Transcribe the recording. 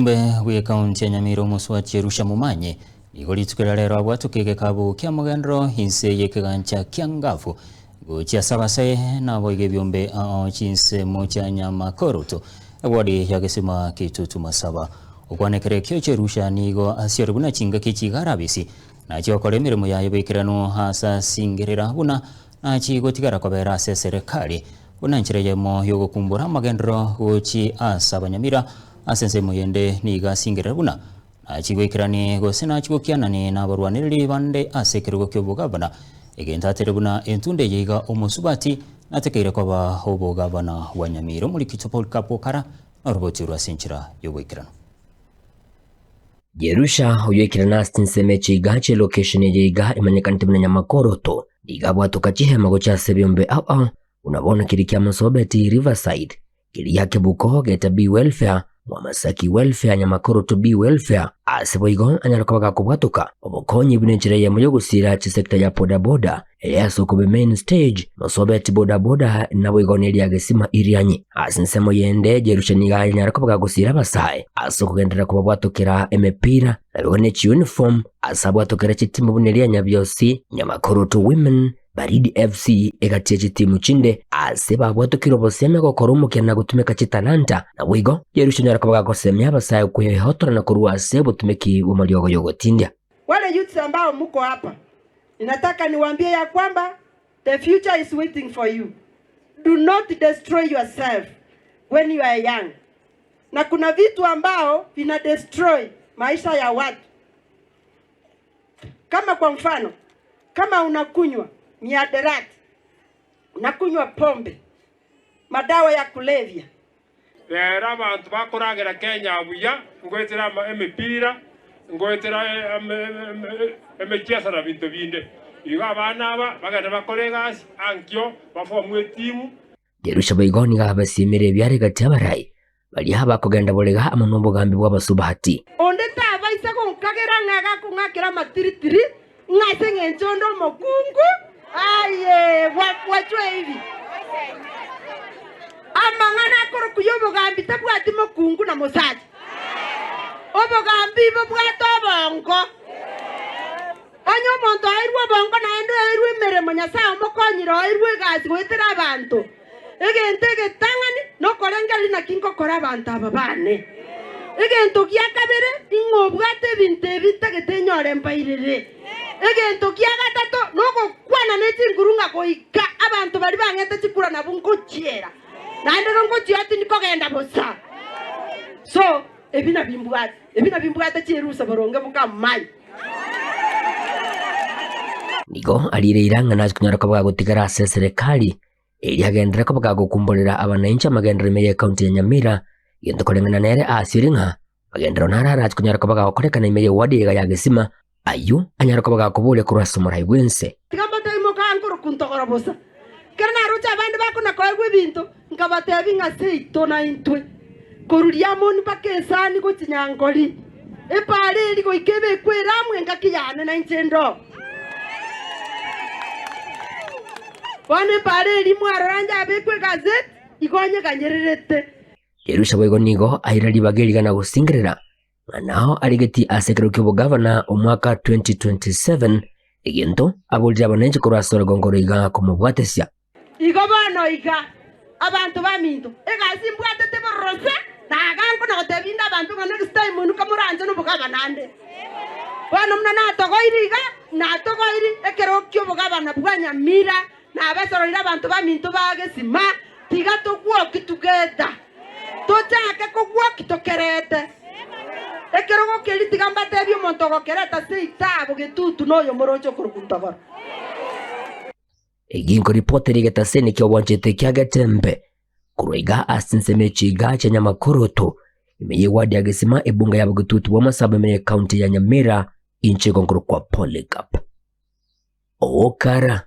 Omombe bw'ekaunti ya Nyamira omoswati Jerusha Momanyi nigo rituko ria rero abwatoka egekabu ki'amagenderero inse y'ekegancha kia Ngafu gochia ase abasae naboigo ebiombe ao chinsemo chia Nyamakoroto eward ya Gesima Kitutu Masaba. Okwana ekero ekio Jerusha nigo asiore buna chingaki echi iga arabisi nachie gokora emeremo yaye boikeranu ase asingerera buna nachie gotigara kobera ase eserekari buna enchera eyemo y'ogokumbora amagenderero gochia ase abanyamira Ase ensemo yende nigo asingerere buna nachie goikerani gose nachie gokianani nabarwanereri bande ase ekerogo ki'obogavana, egento atere buna entunda eye iga omosubati natekeire koba obogavana bwa Nyamira. Omorikito Polycarp Okara noroboti orwo ase enchera y'oboikeranu. Jerusha oyoikire nase chinsemo echi iga chi'elocation eye iga emanyekanete buna Nyamakoroto, nigo abwatoka chihema gochia ase ebiombe ao ao buna bono keria kia Mosobeti Riverside, Keria kebuko geta Bee Welfare, Mwamasaki Welfare, Nyamakoroto Bee Welfare, ase boigo anyare koba gakobwatoka obokonyi buna enchera eyemo y'ogosiira chisector ya boda boda ere ase okobe main stage, Mosobeti boda boda naboigo neria Gesima Irianyi. Ase ensemo yende Jerusha nigo anyare koba gagosiira abasae ase okogenderera kobabwatokera emepira naboigo ne chiuniform ase abwatokera chitimu buna eria Nyabiosi, Nyamakoroto Women, Baridi FC egatia chitimu chinde ase babwatokire obosemi gokora omokia na gotumeka chitalanta, naboigo Jerusha onyare koba gagosemia abasae kwehotorana korwa ase obotumeki bw'amariogo y'ogotindia. Wale youths ambao mko hapa, ninataka niwaambie ya kwamba the future is waiting for you. Do not destroy yourself when you are young. Na kuna vitu ambao vina destroy maisha ya watu. Kama kwa mfano, kama unakunywa miaderati, unakunywa pombe, madawa ya kulevya. Rero abanto bakoragera Kenya buya, ngoetera ama emepira, ngoetera emechiesa na binto binde. Igo abana aba bagende bakore egasi ankio baform etimu. Jerusha boigo nigo abasimire ebiare gati y'abarai baria bakogenda borega amo nobogambi bw'abasubati. Onde tabaisa gonkagera ng'a agakong'akera amatiritiri, ng'a ase engencho onde omokungu, aye gwachwa ebibi. Amang'ana akorokwa y'obogambi tabwati mokungu na mosacha. Obogambi bobwate obongo. Onye omonto oeirwe obongo naende oeirwe emeremo, Nyasae omokonyire oeirwe egasi goetera abanto, egento egetang'ani nokorengereria naki ngokora abanto aba baane. Egento gia kabere, ing'o obwate ebinto ebi ntagete nyore mbairere. Egento gia gatato, nogokwana ne chinguru ng'a goika abanto baria bang'ete chikura nabwo ngochiera, naende nongochia tindi kogenda bosa. So, ebi nabimbwate, ebi nabimbwate chierusa boronge mokamanya. Nigo ariire eira ng'a nache konyara koba gagotigara ase eserekari, eria agenderere koba gagokumborera abananchi amagenderero ime y'ecounty ya Nyamira, egento koreng'ana nere aasirie ng'a magenderero naro arache konyara koba gagokorekana ime y'eward eye iga ya Gesima, ayio anyare koba gakoboria korwa ase omorai bw'ense. Tiga mbatebie mokankoroka ntogoro bosa. Ekero naroche abande bakona-koegwa ebinto, nkabatebia ng'a seito naintwe, korwa Riamoni mpaka esani gochia Nyankori, epaara eria goika ebekwe eramu engaki yane nainche ndoo. Bono epaara eria mwarora yabekwa egazeti, igo onyeganyererete. Elisha boigo nigo aira ribaga eriga na gosingerera ng'a nao arigetie ase ekero ki'obogavana omwaka 2027, egento aborire abananchi korwa ase orogongo roiga komobwatesia. Igo bono iga, abanto baminto, egasi mbwatete bororo se, naganko na gotebia inde abanto ng'a next time inwe kamoranche nobogabana ande. Bono buna natogoire iga, natogoire ekero ki'obogabana bwa Nyamira, Nabasoroire abanto baminto ba gesima, tiga togwoki together, tochake kogwoki tokerete. Ekerogo keria tiga mbatebie omonto ogokereta ase itaabo getutu noyo moroche okorokwa ntogoro. Eginko ripoti rigetaseni ki'obwanchete kia Getembe korwa iga ase ensemo echiga chia Nyamakoroto ime y'eward ya Gesima ebunge ya Bogetutu bw'Amasabo ime y'ecounty ya Nyamira inche igo nkorokwa Polycarp Okara.